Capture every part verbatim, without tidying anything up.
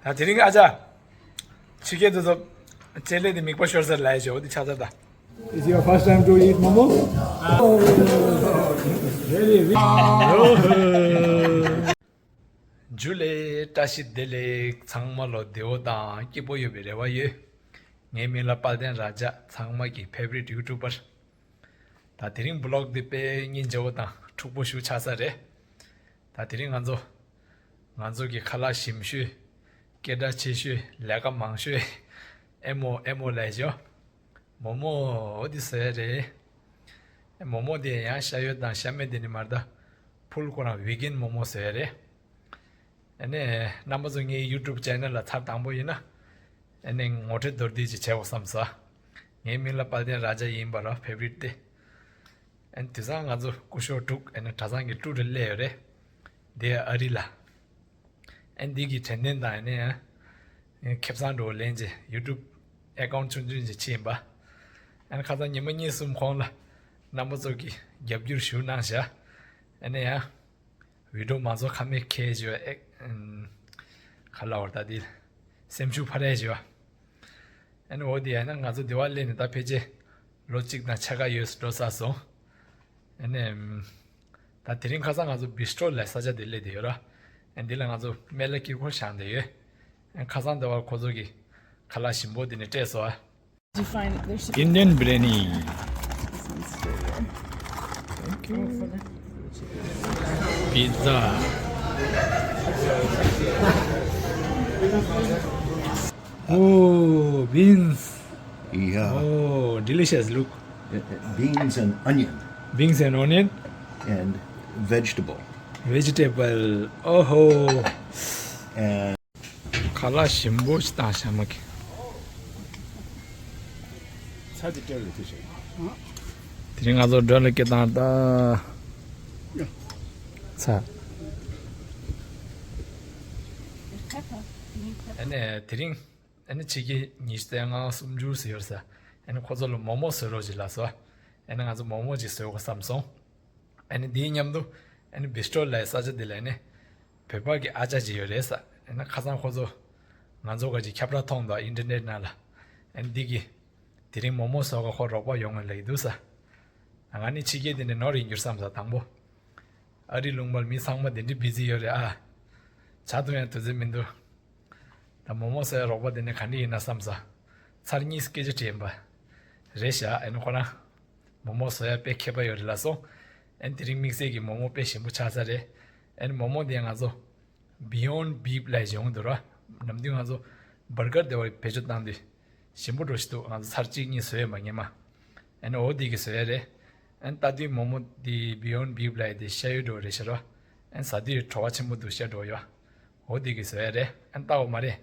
ད་དེ་རིང་ཨ་ཅག་ཕྱི་རྒྱལ་དུ་ཚོ་ལྕེ་ལེ་དེ་མིག་པ་ཤོར་ས་ལ་ཡ་ཞོ་དེ་ཆ་ཚ་ད། Is your first time to eat momo? Oh, very rich. ཇུ་ལེ། བཀྲ་ཤིས་བདེ་ལེགས། ཚང་མ་ལོ་བདེ་བོ་དང་སྐྱིད་པོ་ཡོད་པའི་རེ་བ་ཡོད། ངའི་མིང་ལ་དཔལ་ལྡན་ར་ཇ། ཚང་མ་གི་ཕེ་ཝ་རིཊ་ཡུ་ཊུབ་པར། ད་དེ་རིང་བི་ལོག་འདི་དཔེ་སྙིང་རྗེ་བོ་དང་འཁྲུག་པོ་ཞིག་ཆགས་ས་རེད། ད་དེ་རིང་ང་ཚོ་ང་ཚོ་གི་ཁ་ལག་ཞིམ་ཤོས། སྐད་གྲགས་ཆེ་ཤོས། ལས་ཀ་མང་ཤོས། ཨེ་མོ་ཨེ་མོ་ལས་ཞོ། མོ་མོ་འོ་དེ་བཟོས་རེད། མོ་མོ་དེ་ཡང་ཤ་ཡོད་དང་ཤ་མེད་དེ་ནི་མ་རེད་ད། ཕུལ་ཁོ་རང་ཝི་གན་མོ་མོ་བཟོས་རེད། ཨ་ནི་རྣམ་པ་ཚོ་ངའི་ཡུ་ཊུབ་ཆེ་ནལ་ལ་ཚར་དང་པོ་ཡིན་ན། ཨ་ནི་ངོ་སྤྲོད་མདོར་བསྡུས་ཅིག་བྱས་འོ་བསམ་ས། ངའི་མིང་ལ་དཔལ་ལྡན་ར་ཇ་ཡིན་པ་ར་ཕེ་ཝ་རིཊ་དེ། ཨ་ནི་དེང་སང་ང་ཚོ་སྐུ་ཞབས་དྲུག་ཨ་ནི་གྲྭ་ཚང་གི་ཀྲུའུ་རེན་སླེབས་ཡོད་རེད། དེ་ཨ་རི་ལ། ཨ་ནི་འདི་གི་དྲན་རྟེན་དང་ཨ་ནི་ཨ། ཁེ་བཟང་འགྲོ་ལེན་ཅེ་ཡུ་ཊུབ་ཨེ་ཁའུན་ཊི་ཆུང་ཆུང་ཅིག་ཕྱེ་ཡིན་པ། ཨ་ནི་ཁ་སང་ཉི་མ་གཉིས་གསུམ་གོང་ལ་རྣམ་པ་ཚོ་གིས་རྒྱབ་སྐྱོར་ཞུ་གནང་བཞག་ཨ་ནི་ཡང་བི་ཌིའོ་མང་ཚོགས་ཁ་མེད་ཁེ་བྱོས་ཨེ། ཁ་ལ་བར་ད་དེ་སེམས་ཤུགས་འཕར་ཡས་བྱོས། ཨ་ནི་འོ་དེ་ཡང་ན་ང་ཚོ་དེ་བ་སླེབས་ནས་ད་ཕལ་ཆེར་ལོ་གཅིག་དང་ཕྱེད་ཀ་ཡོལ་འགྲོ་ཚར་སོང་། ཨ་ནི་ཨམ། ད་དེ་རིང་ཁ་སང་ང་ཚོ་བི་སི་ཊོ་ལ་ས་ཆ་དེ་སླེབས་བསྡད་ཡོད་ར། ཨ་འདི་ལ་ང་ཚོ་སྨན་བླ་དཀྱིལ་འཁོར་བཞེངས་བསྡད་ཡོད། ཨ་ཁ་སང་དེ་བ་ཁོ་ཚོ་གི་ཁ་ལག་ཞིམ་པོ་དེ་ནས་སྤྲད་སོང་ཨ། Define. There's Indian biryani. This one's for you. Thank you. Pizza. Oh, beans. Yeah. Oh, delicious. Look. Uh, uh, beans and onion. Beans and onion. And vegetable. Vegetable. Oh. And ཁ་ལག་ཞིམ་པོ་ཞིག་བཏང་ཤག་མ་གི། ཚ་དེ་སྤྲད་ལ་དེ་ཞིག་དེ་རིང་ང་ཚོ་མགྲོན་ལ་སྐད་བཏང་ད། ཚ། ཨ་ནི་དེ་རིང་ཨ་ནི་ཕྱི་རྒྱལ་ཉི་ཤུ་རྩ་ལྔ་སུམ་ཅུ་ཟེར་ཡོད་ས། ཨ་ནི་ཁོ་ཚོ་ལ་མོག་མོག་བཟོ་རོགས་ཅིག་ལབ་སོང་། ཨ་ནི་ང་ཚོ་མོག་མོག་ཅིག་བཟོ་དགོས་བསམ་སོང་། ཨ་ནི་དེའི་མཉམ་དུ་ཨ་ནི་བི་སི་ཊོ་ལའི་ས་ཆ་དེ་ལ་ཨ་ནི་བོད་པ་གི་ཨ་ཅག་ཅིག་ཡོད་རེད་ས། ཨ་ནི་ཁ་སང་ཁོ་ཚོ་ང་ཚོ་ག་ཅིག་ཁྱབ་བསྒྲགས་མཐོང་འདུག་ཨིན་ཊར་ནེཊ་ནང་ལ། ཨ་ནི་འདི་གི་དེ་རིང་མོག་མོག་བཟོ་ག་ཁོ་རོགས་པ་ཡོང་ངེས་ལབ་ཀྱི་འདུག་ས། ང་ནི་ཕྱི་རྒྱལ་དེ་ནས་ནོར་ཡིན་འགྱུར་བསམ་ས། དང་པོ་ཨ་རི་ལུང་པར་མི་ཚང་མ་དེ་འདྲའི་བི་ཛི་ཡོད་རེད་ཨ། བྱ་ཐུབ་ཡང་དུས་ཚོད་མི་འདུག་ད་མོག་མོག་བཟོ་ཡ་རོགས་པ་དེ་ནས་ག་འདྲ་ཡིན་ན་བསམ་ས། ཚར་གཉིས་སྐད་ཆ་དྲིས་ཡིན་པ། རེད་ཤག་ཨ་ནི་ཁོ་རང་མོག་མོག་བཟོ་ཡ་དཔེ་མཁས་པ་ཡོད་རེད་ལབ་སོང་། ཨ་ནི་དེ་རིང་དམིགས་བསལ་གྱི་མོག་མོག་དཔེ་ཞིམ་པོ་ཆགས་ས་རེད། ཨ་ནི་མོག་མོག་དེ་ང་ཚོ་Beyond Beef ལབ་ཡོང་འདུག་ར། ནམ་རྒྱུན་ང་ཚོ་བར་གར་དེ་བ་བེད་སྤྱོད་བཏང་དུས་ཞིམ་པོ་འགྲོ་ཞིག་འདུག་ང་ཚོ་ཚར་གཅིག་གཉིས་བཟོས་ཡོད་མ་ངེས་མ། ཨ་ནི་འོ་དེ་གི་བཟོས་ཡ་རེད། ཨ་ནི་ལྟ་དུས་མོག་མོག་དེ་Beyond Beef ལབ་ཡ་དེ་ཤ་ཡོད་འགྲོ་རེད་ཤག་ར། ཨ་ནི་ཟ་དུས་བྲོ་བ་ཆེན་པོ་འདུག་ཤ་འགྲོ་ཡོད། འོ་དེ་གི་བཟོས་ཡ་རེད། ཨ་ནི་ལྟ་འོ་མ་རེད།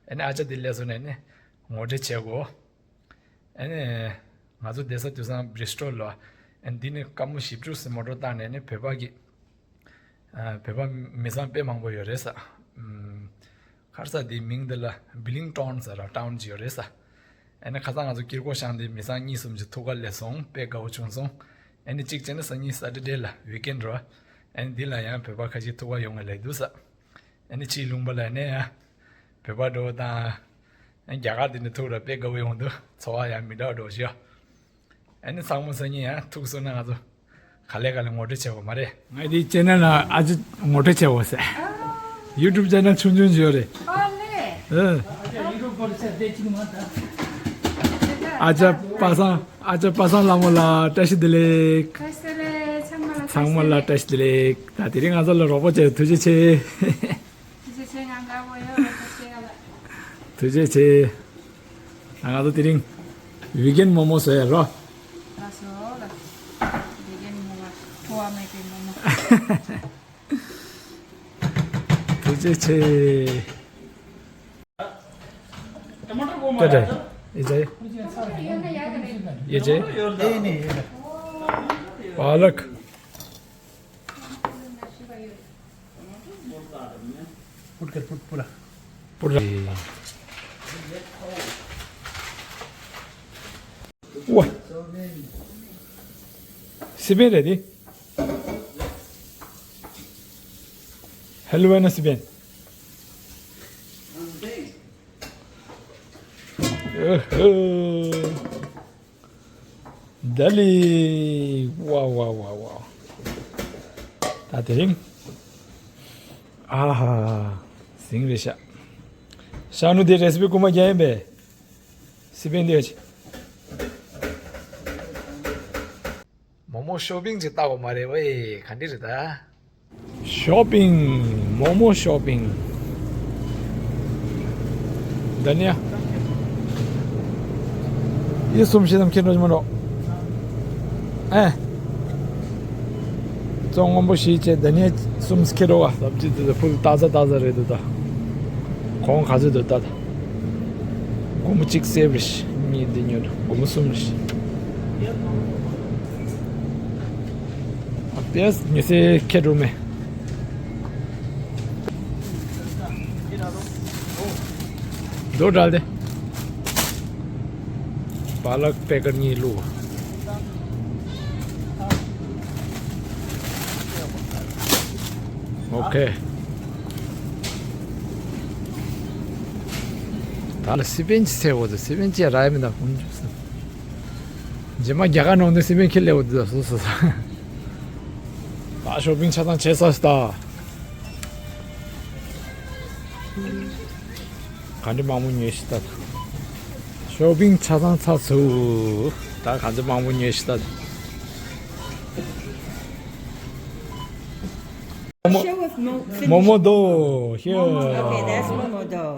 ཨ་ནི་ཨ་ཅག་དེ་སླེབས་སོང་ནས་ནི་ངོ་སྤྲོད་བྱེད་དགོས། ཨ་ནི། ང་ཚོ་བསྡད་ས་དུས་སང་བི་རི་སི་ཊོལ་ལ། ཨ་ནི་འདི་ནི་སྐར་མ་བཞི་བཅུ་ཙམ་མོ་ཊ་བཏང་ནས་ནི་བོད་པ་གི། ཨ། བོད་པ་མི་ཚང་དཔེ་མང་པོ་ཡོད་རེད་ས། ཨམ། ག་རེ་ཟེར་དེའི་མིང་འདི་ལ་བྷི་ལིང་ཊོན་ཟེར་ར་ཊའུན་ཅིག་ཡོད་རེད་ས། ཨ་ནི་ཁ་སང་ང་ཚོ་དཀྱིལ་འཁོར་བཞེངས་དེ་མི་ཚང་གཉིས་གསུམ་ཅིག་ཐུག་ག་སླེབས་སོང་། དཔེ་དགའ་བོ་བྱུང་སོང་། ཨ་ནི་གཅིག་བྱས་ན་སང་ཉིན་སེ་ཊར་ཌེ་ལ་ཝིག་ཨེན་ཌི་རེད་བ། ཨ་ནི་འདི་ལ་ཡང་བོད་པ་ཁ་ཤས་ཐུག་ག་ཡོང་གི་ལབ་འདུག་ས། ཨ་ནི་ཕྱིའི་ལུང་པ་ལ་ནས་ཡང་བོད་པ་འགྲོ་དང་། ཨ་ནི་རྒྱ་གར་དེ་འདྲ་ཐུག་ར་དཔེ་དགའ་བོ་ཡོང་འདུག་ཚོར་བ་ཡང་མི་འདྲ་བ་འགྲོ་ཞིག་ཨ་ནི་ཚང་མ་སང་ཉིན་ཡང་ཐུག་སོང་ན་ང་ཚོ་ག་ལེ་ག་ལེ་ངོ་སྤྲོད་བྱེད་དགོས་མ་རེད། ང་འདི་ཅེ་ནལ་ལ་ཨ་ཅག་ངོ་སྤྲོད་བྱེད་དགོས་ཟེར། ཡུ་ཊུབ་ཅེ་ནལ་ཆུང་ཆུང་ཞིག་ཡོད་རེད། ཨ་ལེ། ཨ། ཨ་ཅག་པ་སངས། ཨ་ཅག་པ་སངས་ལྷ་མོ་ལ་བཀྲ་ཤིས་བདེ་ལེགས། བཀྲ་ཤིས་བདེ་ལེགས། ཚང་མ་ལ་ཚང་མ་ལ་བཀྲ་ཤིས་བདེ་ལེགས། ད་དེ་རིང་ང་ཚོ་ལ་རོགས་པ་བྱས་ཐུགས་རྗེ་ཆེ། ཐུགས་རྗེ་ཆེ། ང་དགའ་བོ་ཡོད་རེད་ཐུགས་རྗེ་ཆེ་ཡ་ལ། ཐུགས་རྗེ་ཆེ། ང་ཚོ་དེ་རིང་ཝི་གན་མོ་མོ་བཟོ་ཡ་རོ། ལགས་སོ་ལགས་སོ། ཝི་གན་མོ་མོ་ཕྲོ་བ་མེད་པའི་མོ་མོ། ཐུགས་རྗེ་ཆེ། ཏེ་ཏེ། ཡེ་ཇེ། ཡེ་ཇེ། ཨེ་ནི། བ་ལག Put कर, put पूरा। पूरा। वाह। सिबेन ready? हेलुवाना सिबेन। ཨོ་ཧོ། ད་ལི། ཝའོ་ཝའོ་ཝའོ་ཝའོ། ད་དེ་རིང་། ཨ་ཧ། ཟིང་རེད་ཤག་ཤག་ནུ་དེ་རེ་སི་པི་རྐུན་མ་རྒྱག་ཡིན་པས། སི་པན་དེ་ཡོད་ཅི། མོ་མོ་ཤོ་པིང་ཅིག་བལྟ་དགོས་མ་རེད་ཝེ། ག་འདྲ་རེད་ད། ཤོ་པིང་། མོ་མོ་ཤོ་པིང་། ད་ནི་ཡ། ཡི་གསུམ་བཞི་ཙམ་ཁྱེར་འགྲོ་ཅི་མ་འགྲོ། ཨེ། བཙོང་སྔོན་པོ་བཞི་བྱས་ད་ནི་གསུམ་ཁྱེར་འགྲོ་བ། སབ་ཇི་དེ་ཚོ་ཕུལ་ཏ་ཛ་ཏ་ཛ་རེད་འདུག་ད། གོང་ག་ཚོད་འདུག་ད་ད། སྒོར་མོ་གཅིག་སེབ་རེད་ཤག་གཉིས་འདི་ཉོས་འགྲོ། སྒོར་མོ་གསུམ་རེད་ཤག་ཨ་པེས་ཉོས་སེ་ཁྱེར་འགྲོ་མེད། རྡོ་འདྲ་དེ། པ་ལག་པེ་ཀར་གཉིས་བླུགས། ཨོ་ཁེ། ད་ལ་སི་པན་ཅི་ཟེར་བོ་དེ། སི་པན་ཅི་ར་ཡ་མི་ད་ཀུན་ཅུ་སི། རྗེས་མ་རྒྱ་གར་ནང་དུ་སི་པན་ཁྱེར་སླེབས་བོ་དེ་ད་སོ་སོ་ས། ད་ཤོ་པིང་ཆ་ཚང་བྱས་ས་ད། ག་འདྲ་མང་པོ་ཉོས་ཤི་ད། ཤོ་པིང་ཆ་ཚང་ཚར་སོང་། ད་ག་ཚོད་མང་པོ་ཉོས་ཤི་ད། Share with Mo- Momo dough here. Okay, that's Momo dough.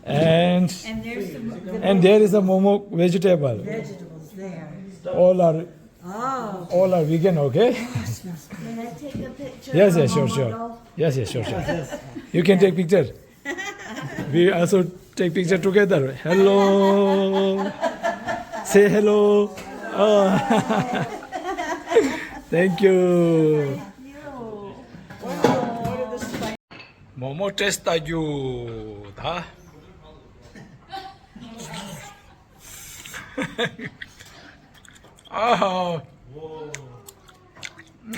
And and there's some and there is a Momo vegetable. Vegetables there. All are Oh. All are vegan, okay? Yes, yes. May I take a picture? Yes, yes, sure, sure. Yes, yes, sure, sure. You can take picture. We also take picture together. Hello. Say hello. Oh. Thank you. མོ་མོ་ཊེསི་ལྟ་རྒྱུ་ད། ཨ་ཧ།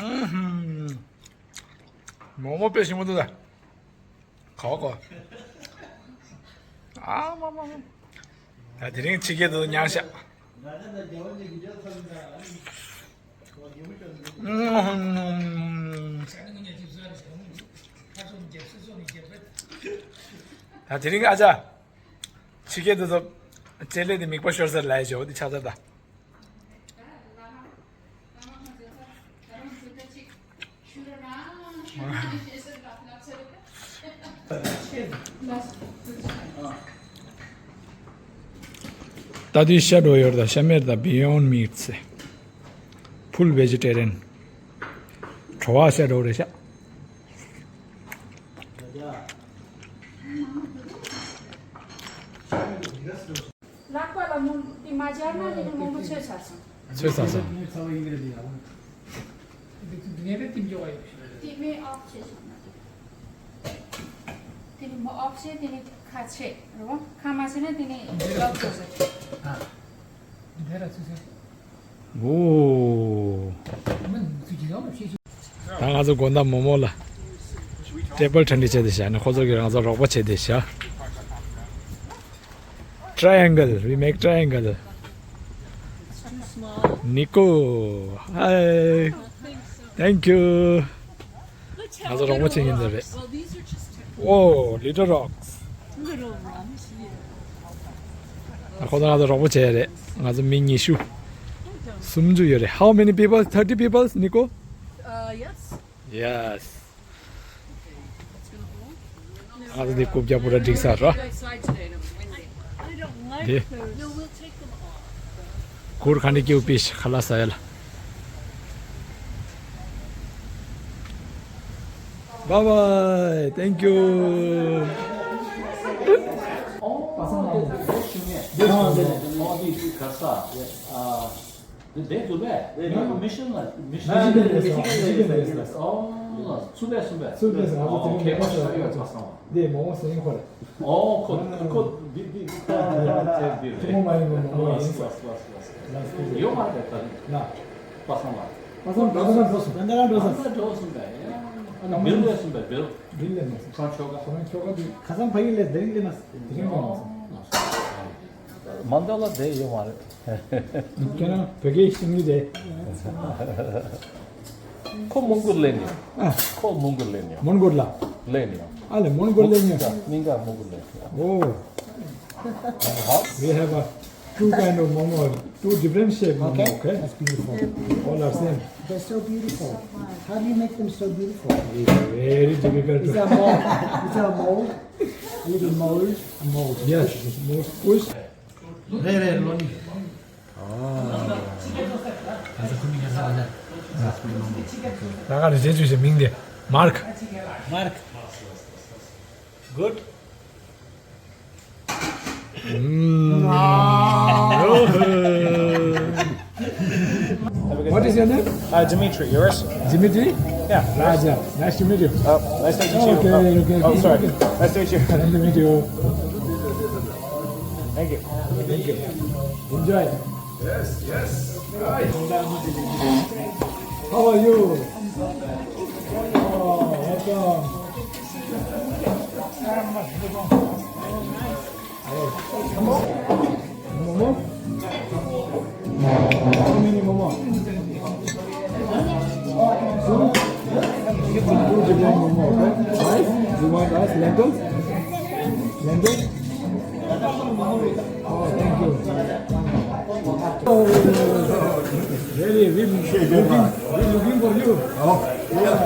ཨུམ་ཧུམ། མོག་མོག་དཔེ་ཞིམ་པོ་འདུག་ད། ག་བ་གོ། ཨ་མ་མ་མ། ད་དེ་རིང་ཕྱི་རྒྱལ་དུ་མྱངས་ཤག་ཨུམ་ཧུམ། ད་དེ་རིང་ཨ་ཅག་ཕྱི་རྒྱལ་དུ་ཚོ་ལྕེ་ལེ་དེ་མིག་པ་ཤོར་ས་ལ་ཡ་ཇོ་དེ་ཆགས་ཚར་ད། ད་དུས་ཤ་འགྲོ་ཡོད་ད། ཤ་མེད་ད། Beyond Meats། Full vegetarian། བྲོ་བ་ཤ་འགྲོ་རེད་ཤག་ལག་པ་ལ་མོ་དེ་མ་སྦྱར་ན་དེ་ནི་མོ་མོ་ཚོས་ཚར་སོང་། ཚོས་ཚར་སོང་། དེ་མོ་ཨོབ་བྱས་སོང་ན་དེ་ནི་མོ་ཨོབ་བྱས་དེ་ནི་ཁ་ཕྱེ་རེད་བ། ཁ་མ་ཕྱེ་ན་དེ་ནི་ལོག་འགྲོ་ཟེར། ཨོ། ད་ང་ཚོ་དགོང་དག་མོ་མོ་ལ་ཊེ་བལ་གྲ་སྒྲིག་བྱས་ཏེ་བཞག་ནས་ཁོ་ཚོ་གིས་ང་ཚོ་རོགས་པ་བྱས་ཏེ་བཞག Triangle, we make triangle. Nico, hi. Thank you. ང་ཚོ་རོགས་པ་བྱེད་ཀྱིན་འདུག་རེད། Oh, little rocks. ཁོ་ཚོ་ང་ཚོ་རོགས་པ་བྱས་རེད། ང་ཚོ་མི་ཉི་ཤུ། སུམ་ཅུ་ཡོད་རེད། How many people? Thirty people, Nico? Uh, yes. Yes. ང་ཚོ་འདི་རྐུབ་བཀྱག་པོ་ར་འགྲིག་ས་ར། འདི། གུར་ག་འདྲ་སྐྱིད་པོ་པིས་ཁ་ལག་ཟ་ཡ་ལ། Bye bye. Thank you. འདི་འདི་ཚུགས་པས། མི་ཤིན་ལ་མི་ཤིན་ལ་ཚུགས་པས་གསུངས་པས། ཚུགས་པས་གསུངས་པས། ཨོ། ཚུགས་པས་གསུངས་པས། ཨོ་ཁེ་པ་ཤ་ཡོད་པ་སང་བ། འདི་མོ་མོ་ཟེར་ཡིན་ཁོ་རེད། ཨོ་ཁོ་ཁོ་འདི་འདི་འདི་ཁོ་མོ་མ་ཡིན་མོ་མོ་ཡིན། ལགས་ལགས་ལགས། ཡོད་མ་རེད་ད། ལགས། པ་སང་བ། པ་སང་ད་ལྟ་རང་འགྲོ་སོང་། ད་ལྟ་རང་འགྲོ་སོང་། ད་ལྟ་འགྲོ་སོང་པས། ཨ་ནི་བིལ་ལས་སོང་པས་བིལ། བིལ་ལས་མ་སོང་། ཁོ་རང་ཁྱོ་ག་ཁོ་རང་ཁྱོ་ག་འདི་ཁ་སང་ཕ་གི་ལས་དེ་རིང་ལས་མ་སོང་། དེ་རིང་ལས་མ་སོང་། ལགས་སོ། མ་འདོད་ལ་བསྡད་ཡོད་མ་རེད། ཁྱེད་རང་བོད་སྐད་ཤེས་ཀྱི་རེད། ཁོ་མོན་གྷོ་ལེན་ཡོད། ཨ། ཁོ་མོན་གྷོ་ལེན་ཡོད། མོན་གྷོ་ལ། ལེན་ཡོད། ཨ་ལེ་མོན་གྷོ་ལེན་ཡོད། མིང་ག་མོན་གྷོ་ལེན་ཡོད། Oh, we have a two kind of momo, two different shape momo, okay? Okay? That's beautiful. All are same. They're so beautiful. How do you make them so beautiful? It's very difficult. It's a mold. It's a mold. Little mold. A mold. Yes, mold. Push. རེད་རེད་ལོ་ནི། ད་ག་རེ་བྱེད་བཅུག་ཞེས་མིང་དེ། མརྐ་མརྐ Good. What is your name? Uh, Dimitri, yours? Dimitri? Yeah. Raja. Nice to meet you. Uh, nice to meet you. Okay, okay. Oh, sorry. Nice to meet you. Nice to meet you. Thank you. Thank you. Enjoy. Yes, yes. Hi. How are you? Oh, welcome. Momo? How many momo? Two? Two different momo, okay? Rice? You want rice? Lentil? Lentil? Oh, thank you. Oh, really, we looking, we looking for you. Oh, yeah.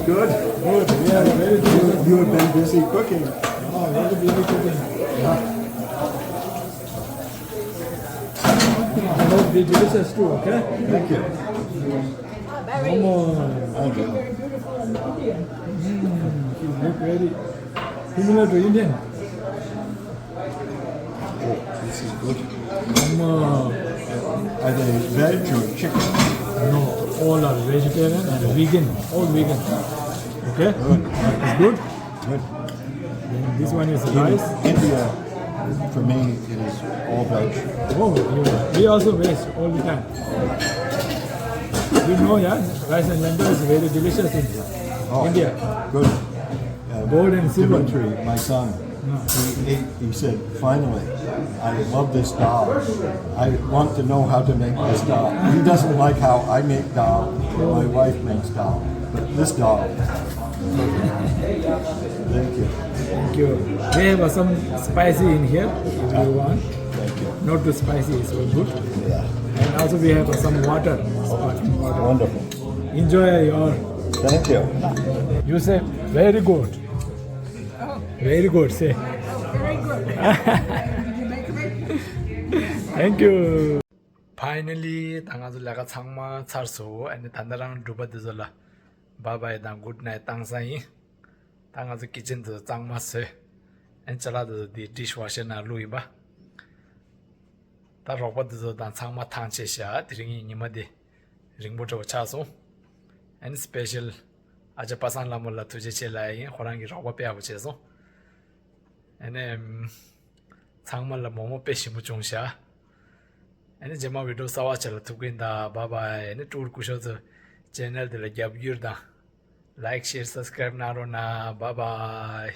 Good. Good. We are very good. You have been busy cooking. Oh, very busy cooking. Yeah. I hope they delicious too, okay? Thank you. Momo. Thank you. Mm, you look very similar to Indian. Oh, this is good. Momo. Are they veg or chicken? No, all are vegetarian and vegan. All vegan. Okay? Good. It's good? Good. Then this one is rice. India, for me, is all veg. Oh, yeah. We also veg all the time. You know, yeah, rice and lentil is very delicious in India. Oh, good. Yeah, Gold and silver. Dimitri, my son, he ate, he said, "Finally, I love this dal. I want to know how to make this dal." He doesn't like how I make dal, my wife makes dal, but this dal. Thank you. Thank you. We have uh, some spicy in here if you want. Thank you. Not too spicy, it's all good. Yeah. And also we have uh, some water. Sparkling water. Wonderful. Enjoy your. Thank you. You say very good. Very good, say. Very good. Thank you. Finally, ད་ང་ཚོ་ལས་ཀ་ཚང་མ་ཚར་སོང་། ཨ་ནི་ད་ལྟ་རང་སྒྲུབ་པ་འདི་ཚོ་ལ་bye bye དང་good night བཏང་ས་ཡིན། ད་ང་ཚོ་ཀི་ཅན་འདི་ཚོ་གཙང་མ་བཟོས། ཨ་ནི་ཅ་ལག་འདི་ཚོ་འདི་dish washer ནང་བླུགས་ཡིན་པ། ད་རོགས་པ་འདི་ཚོ་དང་ཚང་མ་ཐང་ཆད་བཞག་དེ་རིང་ཉི་མ་འདི་རིང་པོ་འདྲ་བོ་ཆགས་སོང་། ཨ་ནི་སི་པེ་ཤལ་ཨ་ཅག་པ་སངས་ལྷ་མོ་ལ་ཐུགས་རྗེ་ཆེ་ལབ་ཡིན། ཁོ་རང་གིས་རོགས་པ་དཔེ་ཡག་པོ་བྱས་སོང་། ཨ་ནི། ཚང་མ་ལ་མོག་མོག་དཔེ་ཞིམ་པོ་བྱུང་ཤག་ཨ་ནི་རྗེས་མ་video གསར་པ་ཅིག་ལ་ཐུག་གིན་ད། bye bye། ཨ་ནི་སྤྲུལ་སྐུ་ཞབས་ཚོ་channel འདི་ལ་རྒྱབ་སྐྱོར་དང་like share subscribe གནང་རོགས་གནང་། bye bye།